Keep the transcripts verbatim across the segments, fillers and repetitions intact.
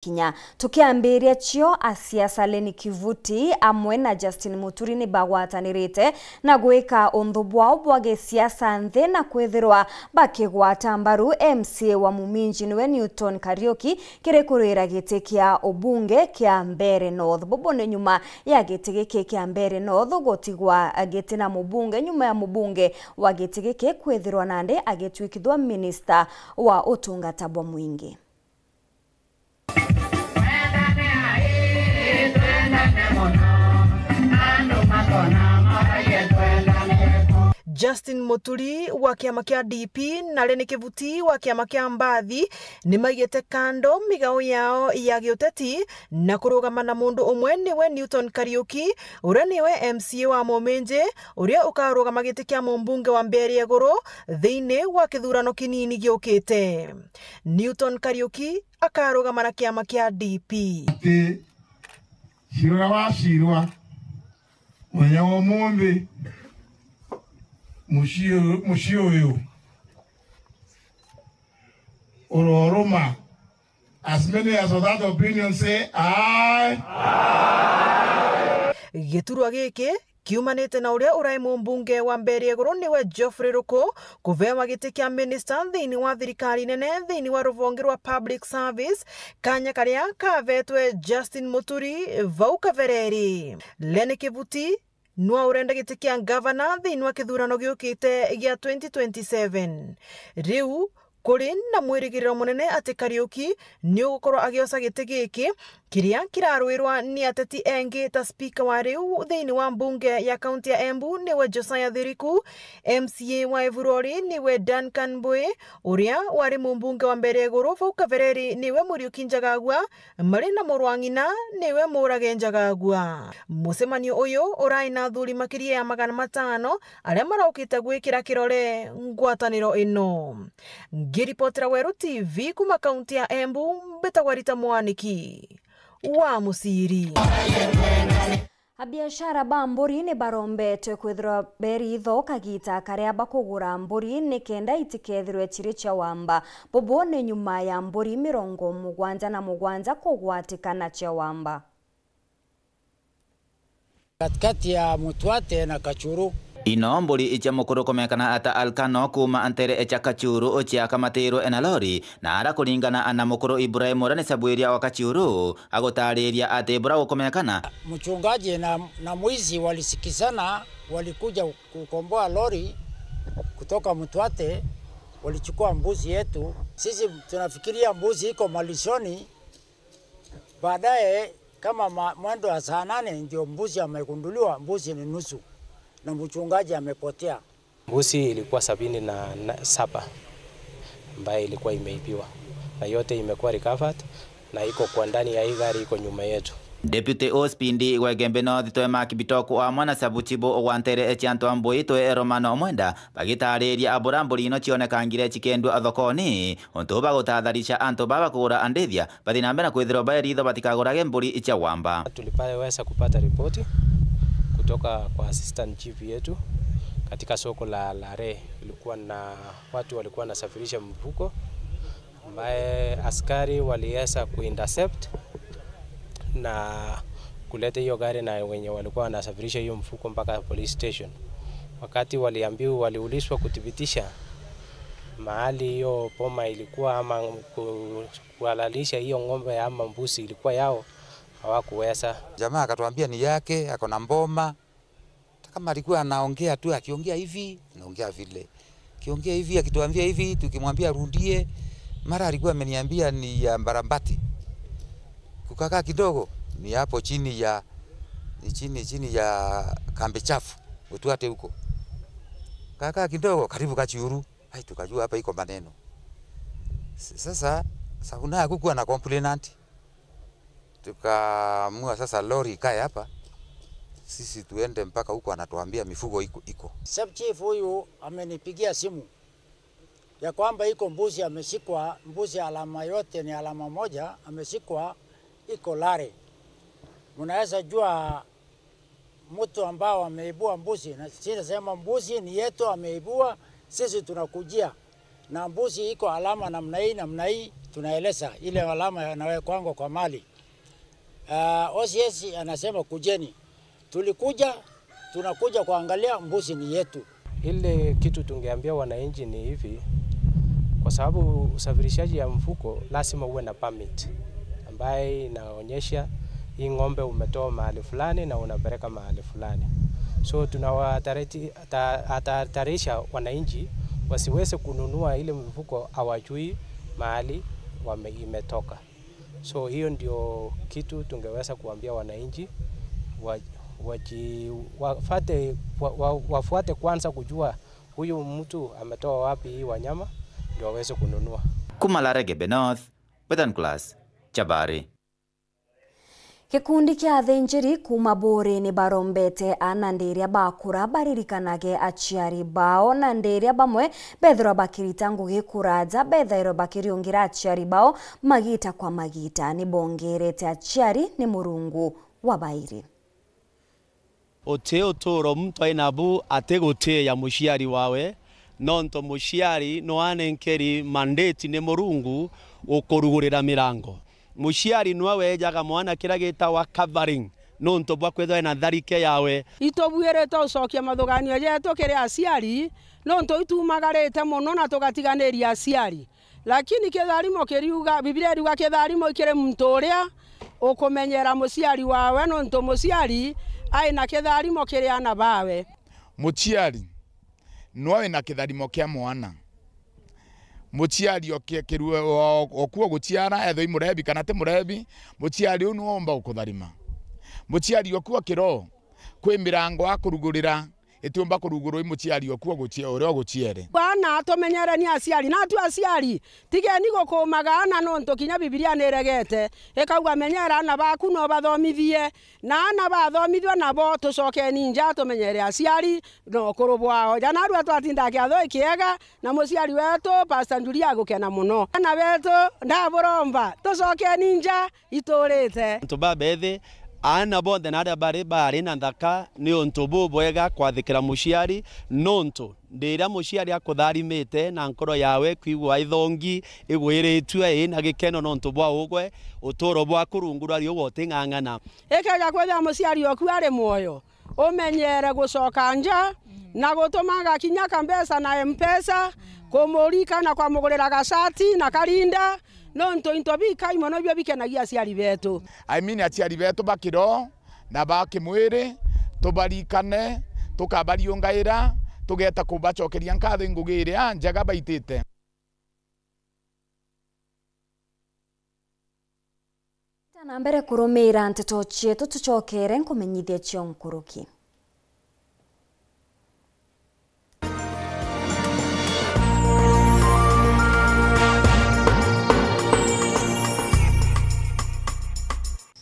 kinya. Tukiambiria cio, asiasa Lenny Kivuti amwe na Justin Muturi ni bagwatanirite na gwika unthu bwao bwa gisiasa nthi na kwithirwa bakigwata mbaru M C A wa Muminji niwe Newton Kariuki kiri kurwira giti kia ubunge kia Mbeere North. Bubu ni nyuma ya giti giki kia Mbeere North gutigwa giti na mubunge nyuma ya mubunge wa giti giki kwithirwa nandi agitwikithwa minista wa utungata bwa mwingi. Justin Muturi wa kiama kia D P na Lenny Kivuti wa kiama kia Mbathi ni maigite kando migao yao ya giuteti na kurugama na mundu umwe, niwe Newton Kariuki, uria niwe M C A wa Muminji, uria ukarugama giti kia mumbunge wa Mbeere Iguru thiini wa kithurano kinini giukite. Newton Kariuki akarugama na kiama kia D P. Ati, cirwa wacirwa, muthenya wa umunthi, mucii uyu, mucii uyu uroruma. As many as of that opinion say aye. Giturwa giki kiumanite na uria urai mumbunge wa Mbeere Iguru niwe Geoffrey Ruku kuvewa giti kia minista thiini wa thirikari nene thiini wa ruvonge rwa public service, kanya karia kavetwe Justin Muturi vau kavereri. Lenny Kivuti nwa urenda giti kia ngavana thiini wa kithurano giukite gia twenty twenty-seven. Riu kuri na mwirigiriro munene ati Kariuki ni ugukorwa agiosa giti giki, kiria kirarwirwa ni ateti engi ta spika wa riu thiini wa mbunge ya kaunti ya Embu niwe Josiah Thiriku, M C A wa Evurori niwe Duncan Mbui, uria wari mumbunge wa Mbeere Iguru vau kavereri niwe Muriuki Njagagua, mari na murwang'ina niwe Murage Njagagua. Mucemanio uyu urai na athuri makiria ya magana matano aria maraukite gwikira kirore ngwataniro ino. Ngiripotera Weru T V kuma kaunti ya Embu, mbitagwa Rita Mwaniki wa Muciri. Abiashara ba mburi ni barombetwe kwithirwa beritho kagita karia bakugura mburi nikenda itikethirwe ciri cia wamba. Bubu ni nyuma ya mburi mirongo mugwanja na mugwanja kugwatikana cia wamba. Katikati ya Mutwate na Kachuru. Ino mburi icia mukuru kumenyekana ata Alkano kuuma ntere cia Kachuru ciakamatirwe na lori, na ara kuringana na mukuru Ibrahim uria ni sabwiria wa Kachuru, agutariria ati bura gukumenyekana. Mchungaji na, na mwizi walisikizana, walikuja kukomboa lori kutoka Mtwate, walichukua mbuzi yetu. Sisi tunafikiria mbuzi iko malishoni. Baadaye kama ma-, mwendo wa saa nane ndio mbuzi amegunduliwa, mbuzi ni nusu, na mchungaji amepotea. Mbuzi ilikuwa sabini na saba ambaye ilikuwa imeibiwa, na yote imekuwa recovered na iko kwa ndani ya hii gari iko nyuma yetu. Deputy O C P D wa Igembe North Twe Mark Bitoko amwe na Sabuchibo wa ntere cia Ntwambui Twe Romano Mwenda bagitariria abura mburi ino cionekangire cikendua thokoni, untu bagutatharisha antu baba kugura andithia bathi na mbere na kwithirwa baeritho batikagurage mburi cia wamba. Tulipaweza kupata ripoti kutoka kwa assistant chief yetu katika soko la Lare, ilikuwa na watu walikuwa wanasafirisha mfuko ambaye askari waliweza kuintercept na kuleta hiyo gari na wenye walikuwa wanasafirisha hiyo mfuko mpaka police station. Wakati waliambiwa, waliulizwa kuthibitisha mahali hiyo boma ilikuwa ama ku-, kuhalalisha hiyo ng'ombe ama mbuzi ilikuwa yao, hawakuweza. Jamaa akatuambia ni yake, ako na mboma. Hata kama alikuwa anaongea tu, akiongea hivi, anaongea vile. Akiongea hivi, akituambia hivi, tukimwambia arudie. Mara alikuwa ameniambia ni ya Mbarambati. Kukakaa kidogo, ni hapo chini ya, ni chini, chini ya Kambi Chafu, Utwate huko. Kakaa kidogo, karibu Kachiuru. Ai, tukajua hapa iko maneno. S-, sasa, Saguna hakukuwa na complainant. Tukaamua sasa lori ikae hapa, sisi tuende mpaka huko, anatuambia mifugo iko, iko. Sub chief huyu amenipigia simu ya kwamba iko mbuzi ameshikwa, mbuzi alama yote ni alama moja, ameshikwa iko Lare. Mnaweza jua mtu ambao ameibua mbuzi, na sisi nasema mbuzi ni yetu, ameibua, sisi tunakujia. Na mbuzi iko alama namna hii, namna hii, Tunaeleza ile alama inawekwangwa kwa mali. Ah, O C S anasema, "Kujeni." Tulikuja, tunakuja kuangalia mbuzi ni yetu. Ile kitu tungeambia wananchi ni hivi, kwa sababu usafirishaji ya mfuko lazima uwe na permit ambaye inaonyesha hii ng'ombe umetoa mahali fulani na unapeleka mahali fulani. So tunawatahadhari-, ta-, tahadharisha wananchi wasiweze kununua ile mfuko hawajui mahali wame-, imetoka. So hiyo ndio kitu tungeweza kuambia wananchi wa-, waji-, wafate-, wa-, wa-, wafuate kwanza kujua huyu mtu ametoa wapi hii wanyama ndio waweze kununua. Kuma Laregebe North, Western Class, Chabari. Gikundi kia athinjiri kuuma Buuri ni barombete aana ndiria bakura baririkanage aciari bao, na ndiria bamwe bethirwa bakirita ngugi kuraja, bethairwe bakiriungira aciari bao magita kwa magita. Ni bongerete aciari ni Murungu wa bairi. Uti uturo muntu ai nabu atigutiia muciari wawe, nontu muciari nwanenkeri mandate ni Murungu gukurugurira mirango. Muciari nwe wejaga mwana kiria gitawa covering, nontu bwa kwithwa ena tharike yawe. Itubuirite ucokia mathuganio jetu kiri aciari, nontu itumagarite mono na tugatiganiria aciari. Lakini kitharimo kiriuga, Bibilia iriuga, "Kitharimo kiri muntu uria ukumenyera muciari wawe, nontu muciari ai na kitharimo kiri aana bawe." Muciari nwe wi na kitharimo kia mwana. Muciari okie kirue o-, okua guciara, ethwa i murebi kana ti murebi, muciari uu nwe umba gukutharima. Muciari okua kiroo, kwi mirango akurugurira, itiumba kurugurwa i muciari okua gucie-, uria uguciere. Bwana, tumenyereni aciari, na tu aciari, tigeni gukumaga aana, nontu kinya Bibilia niregete, ikauga, "Menyera aana baku na ubathomithie." Na aana bathomithua nabo, tucokeni nja, tumenyere aciari na ukuru bwao. Ja narua twatinda kiatho ikiega, na muciari wetu, Pastor Njuri, agukena mono. Aana betu, ndaburomba, tucokeni nja, iturite. Antu babethi, aana bonthe na aria bari, bari na nthaka, ni untu bubwega kwathikira muciari, nontu ndiria muciari akutharimite na nkoro yawe kwigua ithongi igwiritue ii na gikeno nontu bwa ugwe, uturo bwaku rungu rwa riuga uting'ang'ana. Ikeja kwithira muciari oku ari mwoyo, umenyere gucoka nja na gutumaga kinya kambeca na Mpesa, kumurika na kwamugurira gacati na karinda, nontu into bikai mono ibio bikenagia aciari betu. I mean, aciari betu ba kiroho na ba kimwiri, tubarikane, tukabariungaira, tugeta kubacokeria nkatho i ngugi iria njega baitite. Ta na mbere kurumiira nteto cietu, tucokere nkumenyithie cio nkuruki.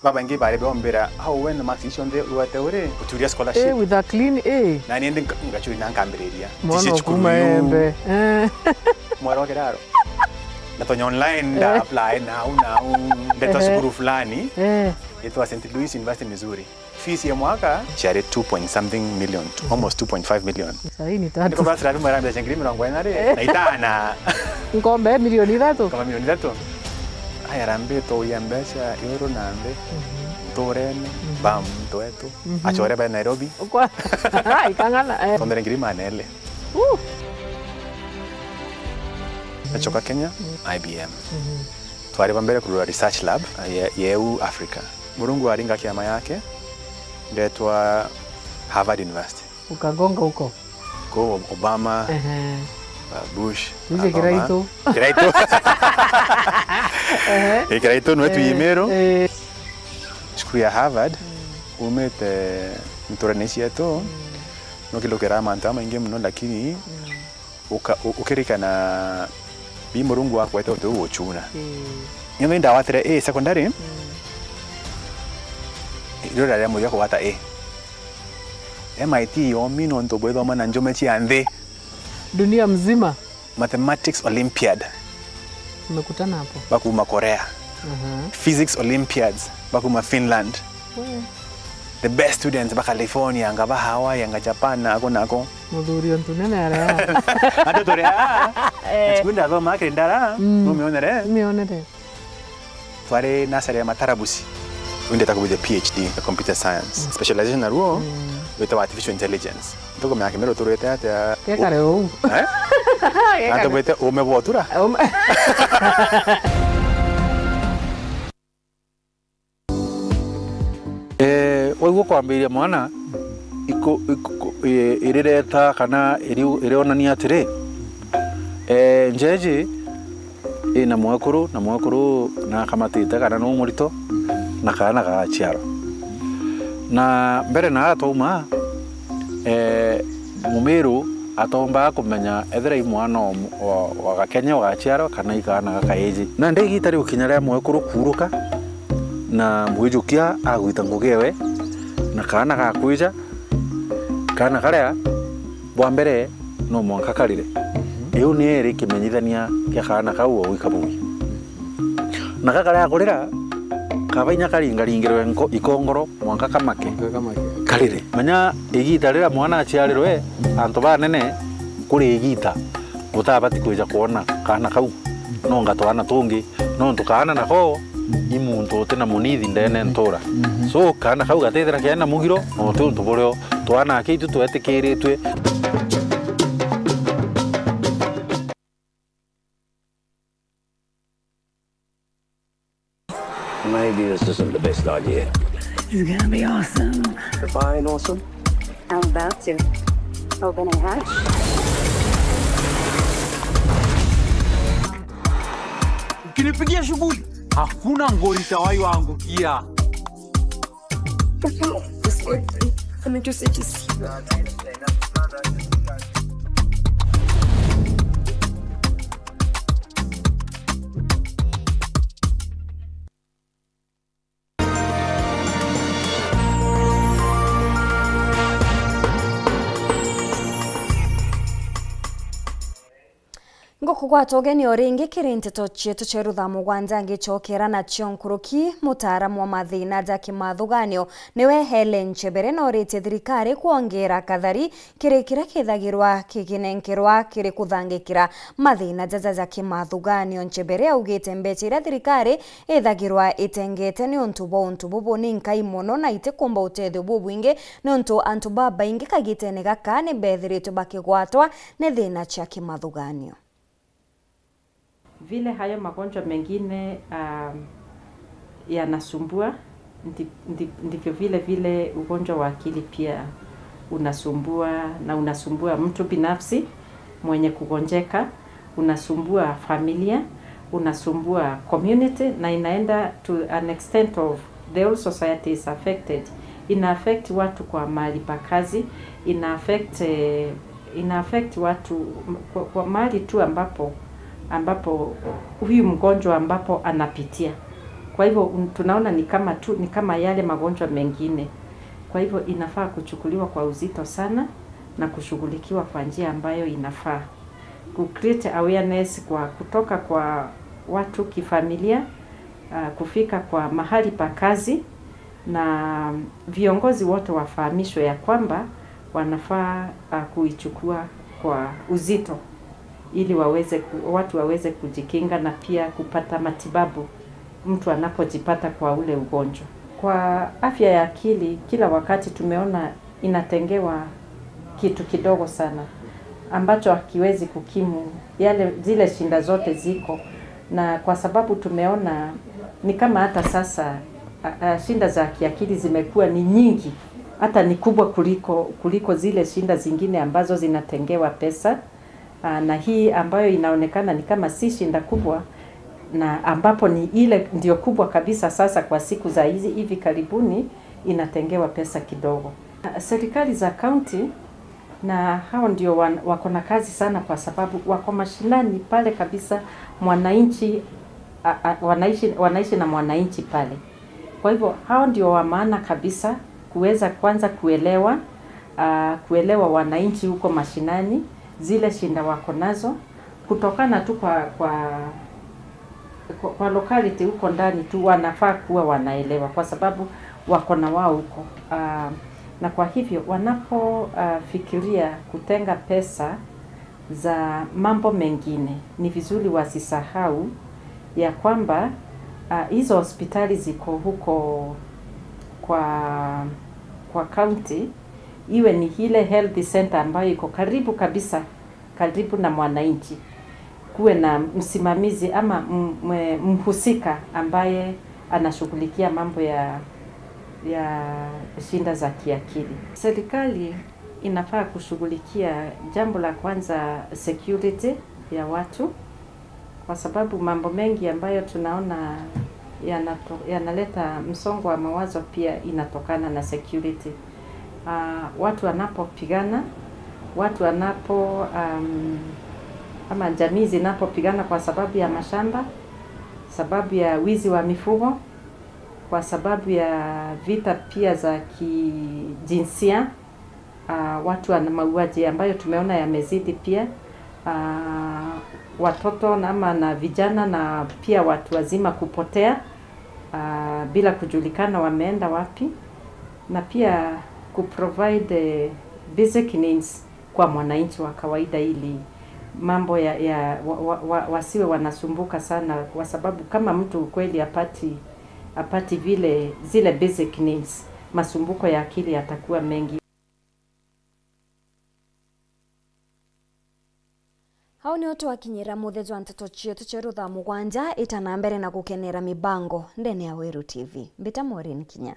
Babaingi bari bombira, "How when max icio nthe urwete uri?" Uturia scholarship. Eh, with a clean A. Na ni ndi nka-, ngachuri na nkambiriria. Mwana okuma embe. Eh. Mwaro kiraro. Ndatonya online, nda apply nau, nau. Ndeta cukuru fulani. Eh. Itwa Saint Louis University Missouri. Fees ya mwaka ciari two point something million, almost two point five million. Sahi ni tatu. Niko basi lazima rambe ngiri mirongo ina ri? Eh. Na itana. Nkombe milioni ithatu? Kama milioni ithatu. Aya, rambitwe uya mbeca iuru na nthi, nturene, bam, ntwetu, achore ba Nairobi. Kwa-, ikang'ana, eh. Tondere ngiri manele. Uh. Nachoka Kenya, I B M. Twari ba mbere kurura research lab ye-, yeu Africa. Murungu aringa kiama yake, ndetwa Harvard University. Ukagonga huko. Ko Obama, ehe, uh, Bush, Bush Obama. Kiraitu. Kiraitu. Ehe. Eh, Kiraitu nwe tu, eh, Imiru. Eh. Cukuru ya Harvard, mm, umite nturene cietu, mm, nukilukira mantu amaingi muno, lakini, mm, uka-, u-, ukirikana bi Murungu akwete untu uu guchuna. Ii. Nyo nindawatire A secondary, mm, irio riria muthia kugwata A. M I T yomi nontu bwithoma na njume cia nthi. Dunia mzima. Mathematics Olympiad. Umekutana hapo? Bakuma Korea. Aha. Physics Olympiads bakuma Finland. We. The best students ba California, anga ba Hawaii, anga Japan, nako nako. Muthuri untu nene aria. Antu turi aa. Eh. Siku ndathoma akiri ndara, mm, no mionere. Mionere. Twari nasari ya Matarabusi. Wendete kuthithia P H D ya computer science. Mm. Specialization naruo, mm, witagwa artificial intelligence. Ntukumenya Kimiru turite atia? Kekare uu. Eh? Kekare. Antu bwite ume bwa utura? Ume. Eh, waigua kwambiriria mwana, iku-, iku-, ku-, i-, irireta kana iri-, irionania atiri, eh, njeji ina mwekuru, na mwekuru nakamatite kana nu murito, na kaana gagaciarwa. Na mbere na atwauma, eh, Mumiru atombaga kumenya ethira i mwana wa, wa, wa Gakenya ugaciarwa kana i kaana gakaiji. Nandi igita riu kinya ria mwekuru kuuruka na mwijukia agwita ngugi ewe, na kaana gakwija, kaana karia bwa mbere no mwanka karire. Iu niyo iri kimenyithania kia kaana kau o gwika buui. Na gakaria kurira, kaba inya karingaringirwe nko-, ikongoro, mwanka kamake. Mwanka kamake. Karire. Menya igita riria mwana aciarirwe, antu banene, kuri igita, utabati kwija kwona kaana kau. Nonga twana tungi, nontu kaana nako, i muntu uti na munithi ndene ntura. Mhm. So, kaana kau gatithira kena mugiro, na uti untu burio twana aki itu twetikiritwe. Maybe this isn't the best idea. It's gonna be awesome. Define awesome. I'm about to. Open and hatch. Ukinipigia shughuli, hakuna ngori itawahi waangukia. Let me just see. Ngukugwata ugeni o ringi kiri nteto cietu cia iru thaa mugwanja ngicokera nacio nkuruki. Mutaaramu wa mathina ja kimathuganio niwe Helen Chebere noritie thirikari kwongera kathari kiri kiria kithagirwa kikinenkerwa kiri kuthangikira mathina jaja ja kimathuganio. Nchebere augite mbecha iria thirikari ithagirwa itengete ni untu bwa untu bubu ni nkai mono na itikumba utethio bubwingi, ni untu antu babaingi kagitene gaka ni bethiritwe bakigwatwa ni thina cia kimathuganio. Vile hayo magonjwa mengine, um, yanasumbua, ndi-, ndi-, ndivyo vile vile ugonjwa wa akili pia unasumbua, na unasumbua mtu binafsi mwenye kugonjeka, unasumbua familia, unasumbua community, na inaenda to an extent of the whole society is affected. Ina affect watu kwa mahali pa kazi, ina affect, eh, ina affect watu kwa, kwa mahali tu ambapo, ambapo huyu mgonjwa ambapo anapitia. Kwa hivyo, un-, tunaona ni kama tu, ni kama yale magonjwa mengine. Kwa hivyo, inafaa kuchukuliwa kwa uzito sana na kushughulikiwa kwa njia ambayo inafaa. Ku create awareness kwa, kutoka kwa watu kifamilia, ah, kufika kwa mahali pa kazi, na viongozi wote wafahamishwe ya kwamba wanafaa, ah, kuichukua kwa uzito ili waweze ku-, watu waweze kujikinga na pia kupata matibabu mtu anapojipata kwa ule ugonjwa. Kwa afya ya akili, kila wakati tumeona inatengewa kitu kidogo sana ambacho hakiwezi kukimu yale, zile shinda zote ziko, na kwa sababu tumeona ni kama hata sasa, a, a, shinda za kiakili zimekuwa ni nyingi, hata ni kubwa kuliko, kuliko zile shinda zingine ambazo zinatengewa pesa. Ah, na hii ambayo inaonekana ni kama si shinda kubwa, na ambapo ni ile ndio kubwa kabisa sasa kwa siku za hizi hivi karibuni, inatengewa pesa kidogo. Ah, serikali za kaunti, na hao ndio wan-, wako na kazi sana, kwa sababu wako mashinani pale kabisa, mwananchi, a, a, wanaishi, wanaishi na mwananchi pale. Kwa hivyo, hao ndio wa maana kabisa kuweza kwanza kuelewa, ah, kuelewa wananchi huko mashinani, zile shinda wako nazo, kutokana tu kwa, kwa, kwa, kwa locality huko ndani tu, wanafaa kuwa wanaelewa, kwa sababu wako na wao huko. Ah, na kwa hivyo wanapo, ah, fikiria kutenga pesa za mambo mengine, ni vizuri wasisahau ya kwamba, ah, hizo hospitali ziko huko kwa, kwa county, iwe ni ile health center ambayo iko karibu kabisa, karibu na mwananchi, kuwe na msimamizi ama m-, mwe-, mhusika ambaye anashughulikia mambo ya, ya shida za kiakili. Serikali inafaa kushughulikia, jambo la kwanza, security ya watu, kwa sababu mambo mengi ambayo tunaona yanato-, yanaleta msongo wa mawazo pia inatokana na security. Ah, watu wanapopigana, watu wanapo, um, ama jamii zinapopigana kwa sababu ya mashamba, sababu ya wizi wa mifugo, kwa sababu ya vita pia za kijinsia, ah, watu wana mauaji ambayo tumeona yamezidi pia, ah, watoto na, ama na vijana na pia watu wazima kupotea, ah, bila kujulikana wameenda wapi, na pia kuprovide, eh, basic needs kwa mwananchi wa kawaida, ili mambo ya, ya wa, wa, wa, wasiwe wanasumbuka sana, kwa sababu kama mtu kweli apati, apati vile, zile basic needs, masumbuko ya akili yatakuwa mengi. Hau nio twakinyira muthia jwa nteto cietu cia rutha mugwanja. Ita na mbere na gukenera mibango ndene ya Weru T V. Mbita Maureen Kinya.